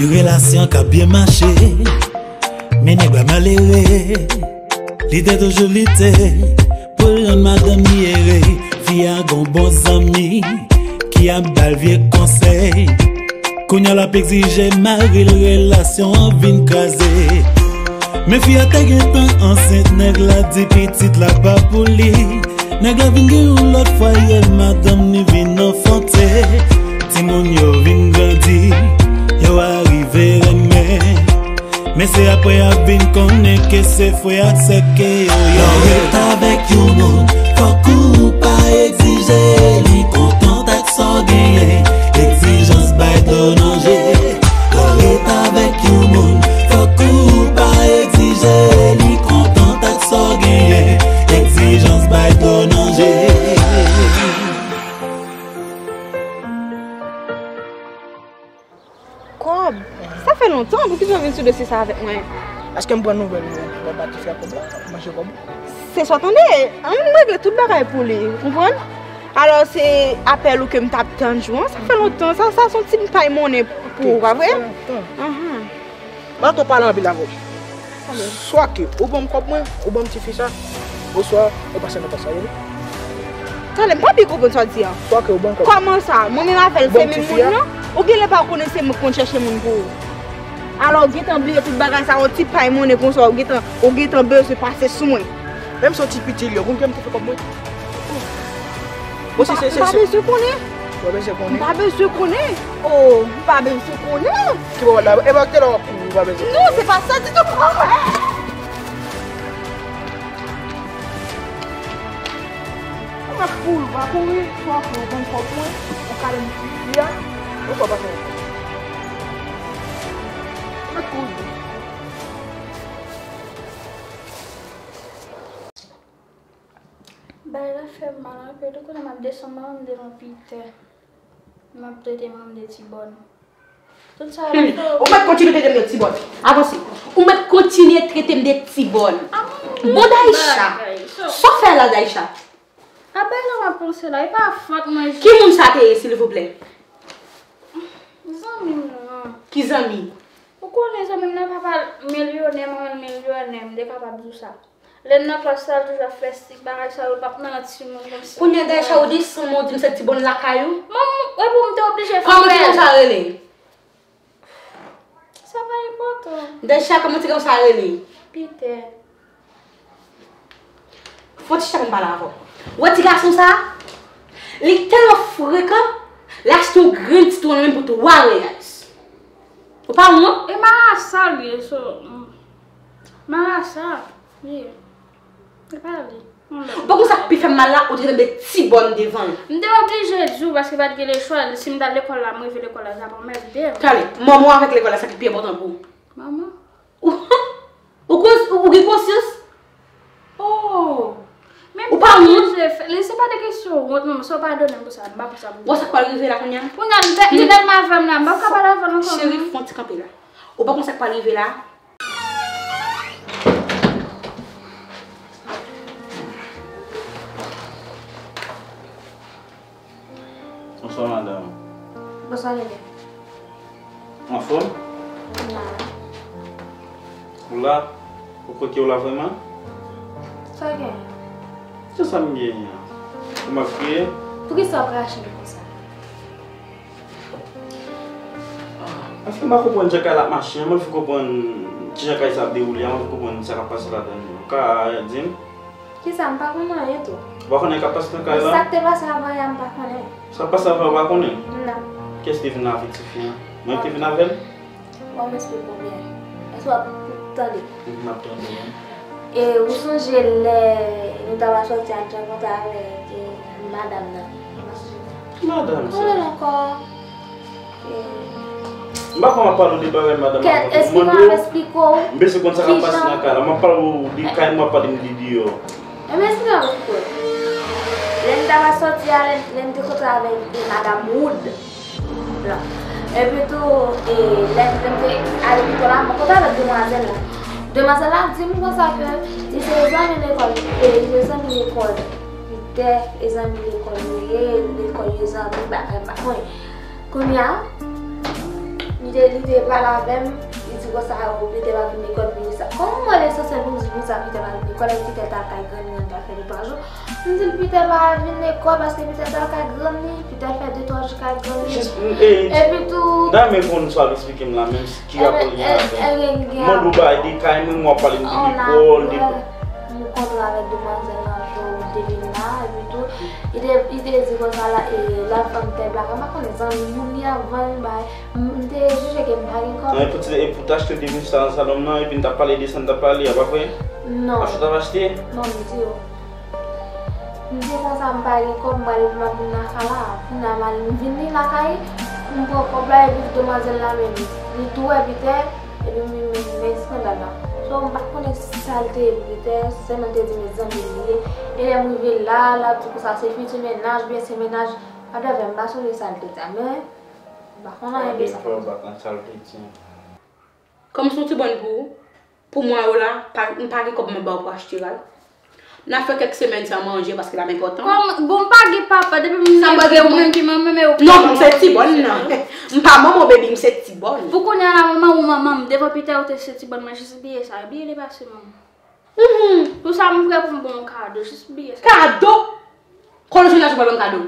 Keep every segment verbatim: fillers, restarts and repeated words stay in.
Relasyon k ap byen mache, men nèg la malere. Li te toujou lite pou l rann madanm li ere. Fi a gon bon zanmi ki ap ba l vye konsèy. Kounye a l ap egzije mari l, relasyon an vin kraze. Men fi a te gentan ansent, nèg la di pitit la pa pou li. Nèg la vin gen yon lòt fwaye, madanm li vin anfante. Timoun yo vin grandi, yo arive renmen. Men se apre y ap vin konnen ke se frè ak sè ke yo ye. Lè w ret avèk yon moun, fòk ou pa egzije li kontan ak sa w genyen. Egzijans bay dlo nan je. Lè w ret avèk yon moun, fòk ou pa egzije li kontan ak sa w genyen. Egzijans bay dlo nan je. Kòb? Sa fè lontan, poukisa w vin sou dosye sa avèk mwen? Èske m pran nouvèl ou, ou pa pati fè kòb la, manje kòb ou? Se sa w tande, ann regle tout bagay pou li, ou konprann? Alò, se apèl ou ke m t ap tann jou an, sa fè lontan, sa, sa se yon ti pay monnen pou ou, pa vre? Sa fè lontan. Ahan. Mwen ap pale anpil avè w. Swa ke ou ban m kòb mwen, ou ban m tifi sa, oswa ou pase nan pòs la, tande? Talè, m pa byen konprann sa w di a. Swa ke ou ban m kòb mwen. Kòman sa? Mwen menm avè l se menm moun nan? Ou genlè pa konnen se mwen k konn chèche moun pou ou. Alò, ou gentan bliye tout bagay sa, yon ti pay monnen konsa, ou gentan, ou gentan bezwen pase sou mwen. Menm si yon ti piti li ye, ou konn kijan m te fè kòb mwen? Bon, se, se, se, m pa bezwen konnen. Ou pa bezwen konnen? M pa bezwen konnen. Oh, m pa bezwen konnen. Ki bò w la? E pa te la w ap kouri, ou pa bezwen konnen. Non, se pa sa ditou. Ou mèt kouri, ou pa kouri, swa ke ou konn kòb mwen, ou kale m ti fi a, ou swa pa fè anyen. Ou mèt kouri. Bagay la fè m mal anpil. Ou konnen m ap desann manman m devan Pitè. M ap trete manman m de ti bòn. Tout sa yo la fè. Ou mèt kontinye trete m de ti bòn. Avanse. Ou mèt kontinye trete m de ti bòn. Bon, Daïcha. Sa w fè la, Daïcha? A bagay la m ap panse la, e pa fòt mwen. Ki moun sa te ye, silvouplè? Zanmi m nan. Ki zanmi? Ou konnen zanmi m nan papa l milyonè, manman l milyonè, m te kapab di w sa. Lè n nan klas la, l toujou ap fè sik, bagay sa yo, l p ap nan yon timoun konsa. Kounye a, Daïcha, ou desann mwen, ou di m se ti bòn lakay ou? Manman, epi m te oblije fè l. Kòman ti gason sa rele? Sa pa enpòtan. Daïcha, kòman ti gason sa rele? Pitè. Fò ti chita pou m pale avè w. Ou wè ti gason sa? Li tèlman frekan, l achte yon grenn sitwon nan men m pou twa reyal. Ou pa wont? E marasa l ye, so, mm. Marasa, ye. E pa li. Ou pa konn sa k pi fè m mal la, ou te rele m de ti bòn devan l. M te oblije di w paske pa t gen lechwa. Si m t al lekòl la, m rive lekòl la, sa pa mède m. Talè, manman w avèk lekòl la, sa ki pi enpòtan pou ou? Manman. Ou, ou, kons- ou gen konsyans? Oh! Ou pa wont? Men m pa oblije fè, li se pa de kesyon wont, manman, sa w padone m pou sa, m pa pou sa pou ou. Wè sa k pral rive la kounye a? Kounye a, li tèlman avè m la, m p ap ka pale avè l ankò, non. Cheri, fè yon ti kanpe la. Ou pa konn sa k pral rive la? Bonswa, madanm. Bonswa, Nene. Anfòm? M la. Ou la? Ou kwè ke ou la vrèman? Sa w gen? Se sa m genyen an. Ou m ap kriye? Poukisa w krache m konsa? Paske m pa konprann jan kay la ap mache an, m anvi konprann kijan kay sa ap dewoule a, m anvi konprann sa k ap pase ladan l. Ou ka di m? Kisa, m pa konn anyen tou. Ou pa konn anyen k ap pase nan kay la? Sa k te pase avan yè a, m pa konnen. Sa k pase avan yè, ou pa konnen? Non. Kiyès te vin avè tifi an? Mwen te vin avè l? Bon, m esplike w byen. Èske w ap tande? M ap tande, wi. E ou sonje lè nou t ap sòti a, nou t rankontre avèk, e, madanm nan? Ki madanm sa? Ki madanm ankò? M pa kwè m ap pale w de bagay madanm la. Kèt, esplike w, esplike w. M bezwen konn sa k ap pase nan kay la. M ap pale w de kay, m ap pale m de deyò. Ebyen, esplike w, esplike w. Lè n t ap sòti a, lè, lè n te kontre avèk, e, madanm Wood la. Epi tou, e, lè, lè m te ale lekòl la, mwen kontre avèk demwazèl la. Demwazèl la di m konsa ke li se zanmi lekòl, e, li se zanmi lekòl. Li te e zanmi lekòl yo ye, lekòl yo zanmi, bagay, m pa konnen. Kounye a, Li te, li te pale avè m, li di konsa, o, Peter pa vin lekòl pou sa. Kòman mwen lesansyèl pou m di pou sa Peter pa vin lekòl, epi Peter t al kay grann li, l t al fè de twa jou. M di l Peter pa vin lekòl paske Peter t al kay grann li, Peter fè de twa jou kay grann li. Jis, m, e, Epi tou, m ta renmen konn sa w ap eksplike m la, menm si ki rapò li gen avè m. M mande w bagay de kay mwen, w ap pale m de lekòl, de. M kontre avèk demwazèl nan jou de vin la, epi tou, li te, li te di konsa la, e, l ap vann tèl bagay, m pa konnen zanmi moun li ap vann, bay. M, m te jije ke m pa gen kòb. Non, e pou ti, e pou t achte de vin sa nan salon m nan, epi n t ap pale de sa n t ap pale a, pa vre? Non. Achte w t ap achte? Non, m di w. M di konsa m pa gen kòb, m al, m al vin lakay la. Kounye a m al, m vin li lakay, m pran kòb la, epi demwazèl la menm, li tou wè Peter, epi m vin men, men eskandal la. So, m pa konnen sa l te ye pou Peter, sèlman l te di men zanmi l li ye. E lè m rive la, l ap di konsa se fiti mennaj, oubyen se mennaj, pa t avè m, m pa sonje sa l te di a, men m pa konn anyen de sa. Kòm se yon ti bòn pou ou, pou mwa yo la, pa, m pa gen kòb mwen ba w pou achte ray. N a fè kèk semèn san manje paske l ap enpòtan. Kòm, bon, m pa gen papa, depi m Sa m gen, gen ou menm ki manman, men ou Non, m se ti bòn nan. M pa manman w, baby, m se ti bòn. Pou kounye a la, manman ou manman m, devan Peter ou te se ti bòn mwen, jis bliye sa, bliye li pase manman. Mhm. Pou sa, m prè pou m ba w yon kado, jis bliye sa. Kado? Konnen se la sou pwoblèm kado.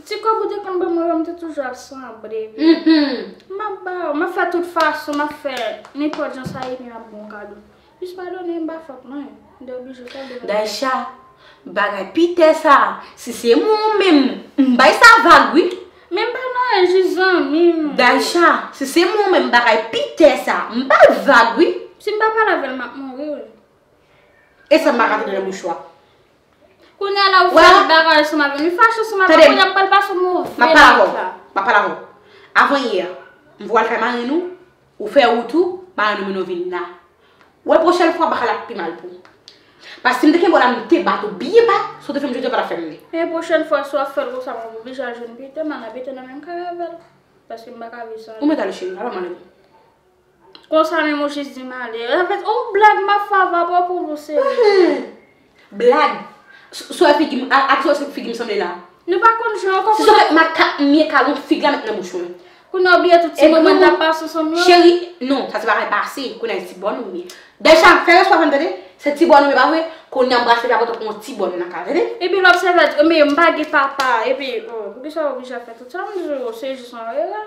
Ti kòb ou te konn ban mwen yo, m te toujou ap sanble. Mhm. M ap ba w, m ap fè tout fason, m ap fè nenpòt jan sa ye, epi m ap ba w kado. Jis padone m, m pa fè anyen. M te oblije padone. Daisha, bagay Peter sa, si se mwen menm, m bay sa vag wi. Men m pa nan anyen, jis zanmi m. Daisha, si se mwen menm, bagay Peter sa, m bay vag wi. Si m pa pale avè l, m ap mouri wi. E sa m pa ka tande nan bouch ou a. Kounye a la ou fè bagay ansanm avè m, li fache ansanm avè m, kounye a m pral pase yon move nèt la. M ap pale avè w. M ap pale avè w. Avan yè, m voye w al kay marenn ou, ou fè wout ou, marenn ou mennen w vin la. Ou wè pwochèn fwa bagay la ap pi mal pou ou. Paske si m te kenbe w la, m te bat ou byen bat, sa w te fè m jodi a pa t ap fè m li. E pwochèn fwa si w ap fè l konsa, m oblije al jwenn Peter, m al abite nan menm kay avè l. Paske m pa ka viv san li. Ou mèt ale cheri, al wè marenn ou. Konsa menm ou jis di m ale. Anfèt, yon blag m ap fè avè w, pa w pran m o serye. Blag. S-, sou wè figi m, a, a, sou wè figi m sanble la. Nou pa konn jan ankò. Si se fèt makak m ye, kalon fig la mèt nan bouch mwen. Kounye a w bliye tout ti moman n t ap pase ansanm yo. Cheri, non, sa se bagay pase. Kounye a se ti bòn ou ye. Daisha, fè respè avè m, tande? Se ti bòn ou ye, pa vre? Kounye a m pral fè pa kontan pou yon ti bòn nan kay, tande? Epi lè w obsève, men m pa gen papa, epi, oh, poukisa w oblije ap fè tout sa? M di w, se jis yon erè.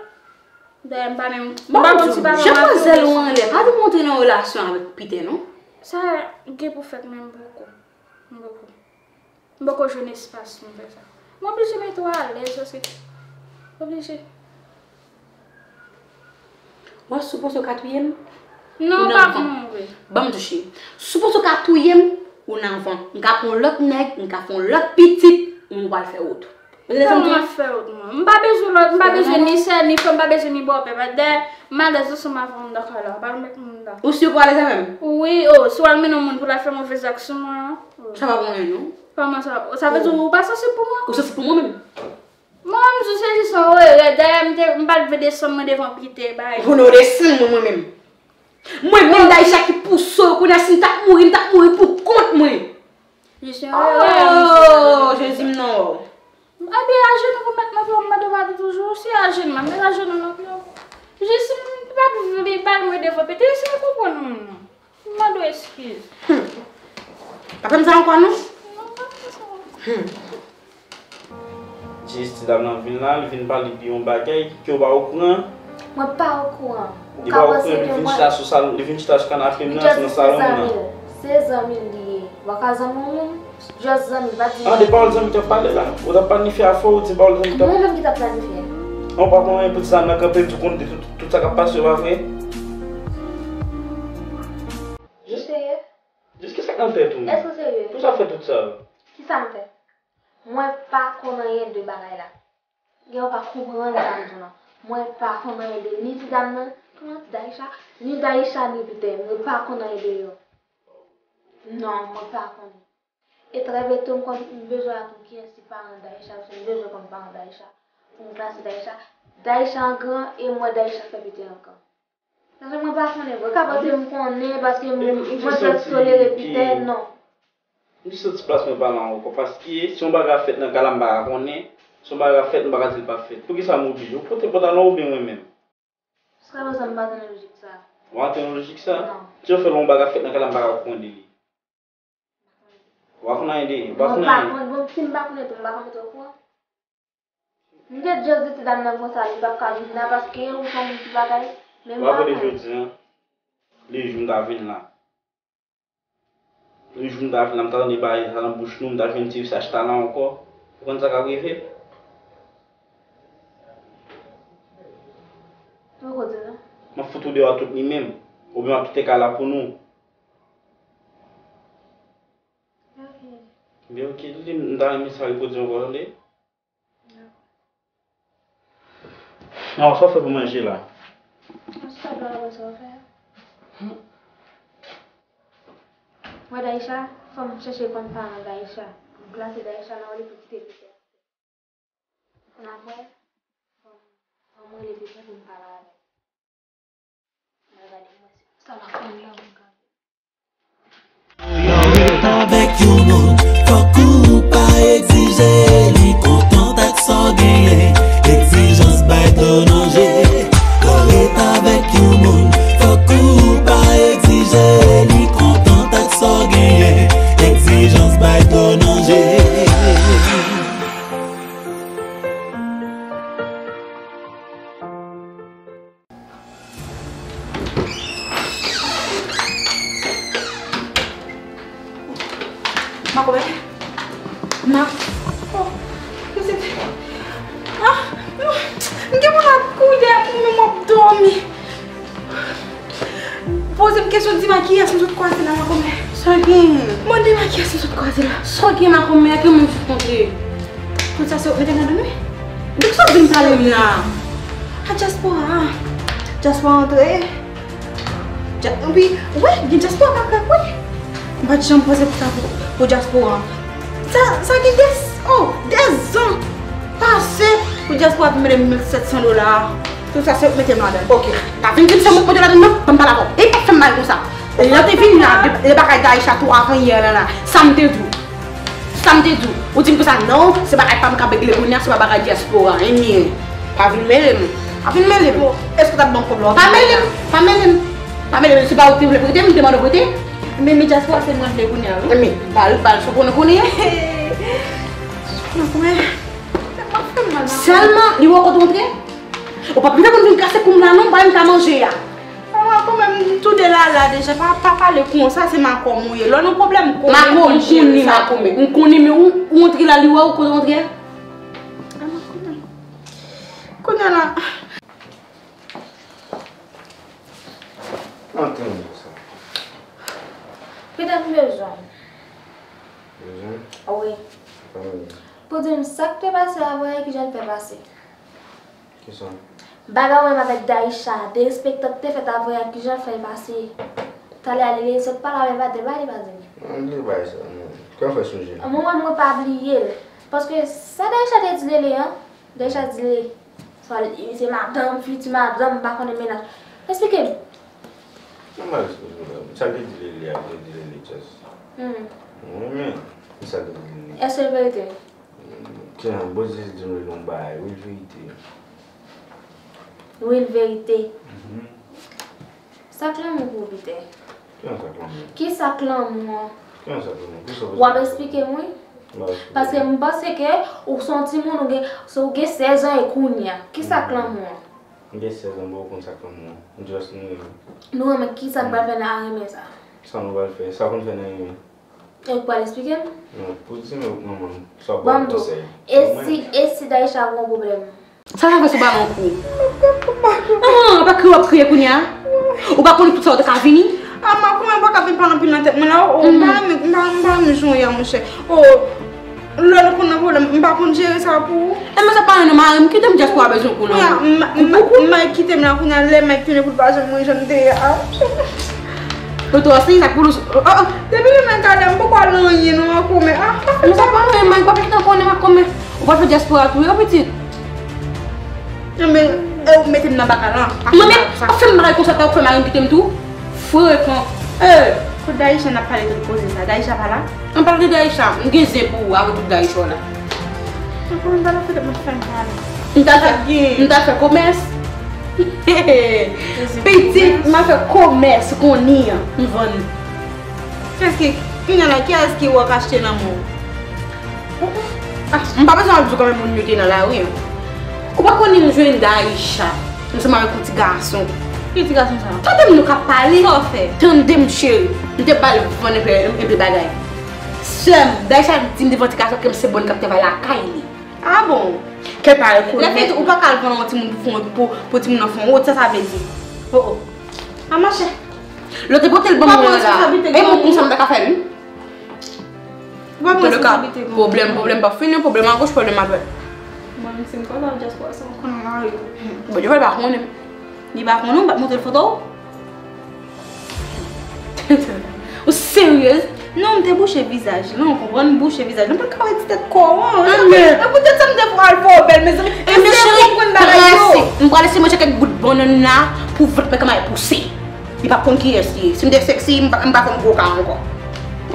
Dayè, m pa menm, m pa konn si papa m ap fè yon jan. Jan manzèl ou anlè, pa vin montre nan relasyon avèk Peter, non. Sa gen pou fèt, men m poko. M poko. M poko jwenn espas pou m fè sa. M oblije mete w alèz, paske, oblije. Wè, si w panse w ka touye m, ou nan van. Non, pa pou mwen. Ban m touche. Si w panse w ka touye m, ou nan van. M ka pran yon lòt nèg, m ka fè yon lòt pitit, ou pral fè wout ou. Kòman m ap fè wout mwen? M pa bezwen lòt, m pa bezwen ni sè, ni frè, m pa bezwen ni bòpè. Dayè, m alèz ansanm avè w anndan kay la. Pa mèt m anndan. Ou si w alèz avè m? Wi, o, si w al mennen yon moun pou l al fè move zak sou mwen an. Sa pa bon, non. Kòman sa? Sa vle di ou pa sansib pou mwen? Ou sansib pou mwen menm? Mwen menm, m di w se jis yon erè. Dayè, m te, m pa t vle desann mwen devan Peter, bay. Ou konnen w desann mwen, mwen menm. Mwen menm, Daisha ki pouse w, kounye a si m t ap mouri, m t ap mouri pou kont mwen. Jis yon erè, misye. Oh, Jezi m nan wè w. Epi ajenou pou mèt nan pye w, m mande w padon toujou, se ajenou, m ap met ajenou nan pye w. Jis m pa t vle bay mwen devan Peter, eseye konprann mwen non. M mande w eskiz. Hmm. Pa fè m sa ankò non. Non, pa fè sa. Hmm. Jis ti dam nan vin la, li vin pale de yon bagay ke w pa okouran. Mwen pa okouran. Ou ka panse ke mwen. Li vin chita sou salon, li vin chita sou kanape m nan, nan salon m nan. Se zanmi l li ye. Ou pa ka zanmi yon moun, just zanmi, pa di. Ah, de pawòl zanmi t ap pale la. Ou t ap planifye afè w, ou di pawòl zanmi t ap. Mwen menm ki t ap planifye. Ou pa konn anyen pou ti dam nan kanpe, di w konn de tout, tout sa k ap pase yo, pa vre? Jis. Serye? Jis, kisa k nan tèt ou menm? Èske w serye? Pou sa w fè tout sa yo? Kisa m fè? Mwen pa konn anyen de bagay la. Gen w pa konprann sa m di w lan. Mwen pa konn anyen de ni ti dam nan, kòman, Daisha, ni Daisha, ni Peter. Mwen pa konn anyen de yo. Non, mwen pa konnen. E trè byento, m konn, m bezwen aprann kiyès ki paran Daisha, paske m bezwen konn paran Daisha. Pou m klase Daisha. Daisha an gran, e m wè Daisha fè Peter an gran. Paske mwen pa konnen vre. Ka panse m konnen paske m, mwen fèk tolere Peter, non. M santi plas mwen pa la ankò, paske si yon bagay ap fèt nan kay la, m pa ka konnen. Si yon bagay ap fèt, m pa ka di l p ap fèt. Poukisa m oblije? Ou pote pantalon oubyen mwen menm? Sa fè sa m pa tande lojik sa. Ou pa tande lojik sa? Non. Jan fè lè yon bagay fèt nan kay la, m pa ka konn de li. Ou pa konn anyen de li, ou pa konn anyen. Mwen pa konn, bon, si m pa konnen tou, m pa ka mete w okouran. M te just di ti dam nan konsa, li p ap ka vin la, paske ou se yon moun ki bagay, men m pa konn. Ou ap gade jodi a, le jou m ta vin la. Le jou m ta vin la, m ta tande bagay sa nan bouch nou, m ta jwenn ti visaj talè ankò. Ou konn sa k ap rive? Ou kote la? M ap fout ou deyò tout li menm. Oubyen m ap kite kay la pou nou. Ok. Byen, ok, li, m ta renmen sa repwodui ankò, tande? Dakò. Nan, sa w fè pou manje la? Mwen sot la, wè sa w fè. Wè Daïcha, fò m chèche konn paran Daïcha. M glase Daïcha nan li pou kite Peter. Konn apre, fò m, fò m rele Peter pou m pale avè l. Mwen gade mwen si sa l ap konn la, mwen gade. Lè w ret avèk yon moun, fòk ou pa egzije li kontan ak sa w genyen. Egzijans bay dlo nan je. Lè w ret avèk yon moun, fòk ou pa egzije li kontan ak sa w genyen. Egzijans bay dlo nan je. Makomè. Ma. Oh, kisa te? Ah, non. M gen pou m ap kouri dèyè moun, men m ap dòmi. Poze m kesyon, di m a kiyès m sot kwaze la, makomè. Sa gen? Mande m a kiyès m sot kwaze la. Sa gen, makomè, a ki moun m sot kontre? Tout sa se w k mete m ladann wi. De kisa w vin pale m la? A dyaspora. Dyaspora antre. Dya-, wi, wi, gen dyaspora k ap wi. M pa t janm panse pou sa pou, pou dyaspora. Sa, sa gen de, oh, de zan pase pou dyaspora vin mete mil sèt san dola. Tout sa se w k mete m ladann. Ok. Pa vin di m se mwen k mete w ladann non, ban m pale avè w. E pa fè m mal konsa. Lè w te vin la, lè, lè bagay Daïcha tou avan yè la la, sa m te di w? Sa m te di w? Ou di m konsa, non, se bagay pa m k ap regle kounye a, se pa bagay dyaspora, ebyen, pa vin mele m. Pa vin mele m. Èske w t ap ban m kòb la? Pa mele m, pa mele m. Pa mele m, se pa ou ki te vle prete m, m te mande w prete? Men, men dyaspora se mwen vle kounye a, wi. Men, ba l, ba l, sa w konnen kounye a. Makomè. Sa fè m mal, makomè. Sèlman, li wè w kontre? Ou pa p vin kase kou m la non, ou pa menm ka manje a. Makomè, m toude la la deja, pa, pa pale konsa, se makomè ou ye. Lè w nan pwoblèm, makomè pou jere sa. Makomè, m konnen, makomè. M konnen, men ou, ou antre la, li wè w kote w antre a? Ah, makomè. Kounye a la. Antre nan sa. Petèt m bezwen w. Bezwen? Wi. Pou di m sa k te pase avan yè, kijan l fè pase. Kisa? Bagay ou menm avèk Daïcha, derespektan k te fèt avan yè, kijan l fè l pase. Talè a li sot pale avè l, pa di m, pa di m, pa di m. Mwen bliye bagay sa, non. Kè w fè sonje. Mwen menm, mwen pa bliye l. Paske sa Daïcha te di Lele an, Daïcha di Lele, swa li se madanm, fiti madanm, m pa konnen mennaj. Esplike m. Mwen pa esplike w. Sa l te di Lele a, te di Lele just. Hmm. Mwen menm, sa l te di Lele. Èske l verite? Tiens, bon, jis di m yon bagay, wi, l verite. Wi, l verite. Mhm. Sa k lanmou pou ou, Peter? Ki sa k lanmou? Ki sa k lanmou an? Ki sa k lanmou? Pou sa w ap esplike m, wi. M ap esplike w. Paske m panse ke ou se yon timoun, ou gen, se ou gen sèz an e kounye a. Ki sa k lanmou an? M gen sèz an, m poko konn sa k lanmou an. M just nou renmen. Nou renmen, ki sa n pral fè nan renmen sa? Sa nou pral fè? Sa konn fè nan renmen? E ou pral esplike m? Non, pou di men manman m, sa w ba m konsèy. E si, e si Daïcha gon pwoblèm? Sa sa fè si w ba l yon kou? Ah, pa kriye, w ap kriye kounye a? Ou pa konnen tout sa w te ka vini? Ah, makomè, ou pa ka vin pale anpil nan tèt mwen la, oh, oh, m pa renmen, m pa, m pa renmen jan w ye a, monchè. Oh, lè nou konn nan pwoblèm, m pa konn jere sa pou ou. E mwen sa pa yon mari m, kite m dyaspora bezwen kou nan ou. Kou pou kou. Mike kite m la kounye a, lè Mike tounen pou l pa janm wè jan m te ye a. Ou twò seri sa pou nou. Oh, oh. Depi lè Mike ale, m poko al nan anyen non, makomè. Ah, pa fè m sa. Mwen sa pa anyen, Mike, pa kite m konnen, makomè. Ou pral fè dyaspora tou, wi, pitit. Enben, e ou mete m nan bagay la. Mwen menm, pa fè m bagay konsa, pa ou fè mari m kite m tou. Frekan. Eh! Kot Daïcha n ap pale tout koze sa? Daïcha pa la? Ann pale de Daïcha. M gen zen pou ou avèk tout Daïcha w la. Mwen pa la fè tèt mwen fè m pale. M ta fè, m ta fè komès. Pitit, m ap fè komès, ou konnen an, m vann. Kiyès ki, kounye a la, kiyès ki wè k achte nan men w? M pa bezwen ap di w konbyen moun yo te nan lari an. Ou pa konnen m jwenn Daisha ansanm avèk yon ti gason. Ki ti gason sa? Tande m, nou ka pale. Sa w fè? Tande m, cheri. M te ba l vann enpe, enpe bagay. Sè m, Daisha di m devan ti gason ke m se bòn k ap travay lakay li. Ah bon? Kè pa rekonèt. Lè fini, ou pa ka al vann yon timoun pou fè yon, pou, pou timoun nan fè yon wòt, sa sa vle di? Oh, oh. A mache. Lè w te pote l ban mwen la. E mwen konsa m ta ka fè, wi. Ou pa pran responsabilite pou mwen. Pwoblèm, pwoblèm pa fini, pwoblèm agoch, pwoblèm adwèt. Mwen menm si m konn al dyaspora sa, m konn al mari. Bon, Dye fè l pa konnen. Li pa konnen, ou pa t montre l foto w? Ou seryez? Non, m te bouche vizaj lan, ou konprann? M bouche vizaj lan, m pa t ka wè ti tèt kò an. Ah, men. E poutèt sa m te pral fè w bèl, mezanmi. E men cheri, m prese. M prale se manje kèk bout bannann la pou vant mwen kòmanse pouse. Li p ap konn kiyès li ye. Si m te seksi, m pa, m pa fè m gwo ka ankò.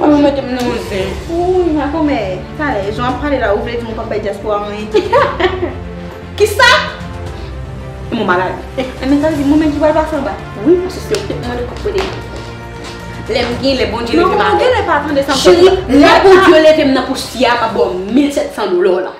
Mwen, mwen mete m nan yon zen. Wouy, makomè. Talè, jan w ap pale la, ou vle di m ou p ap bay dyaspora anyen? Kisa? E mwen malad. E men sa vle di mwen menm ki pral pase anba? Wi, paske se ou ki te mande kòb pou ede. Lè m gen, lè Bondye leve m atè. Non, Bondye pa tande sa m fè. Cheri, lè Bondye leve m nan pousyè a, m ap ba w mil sèt san dola w lan.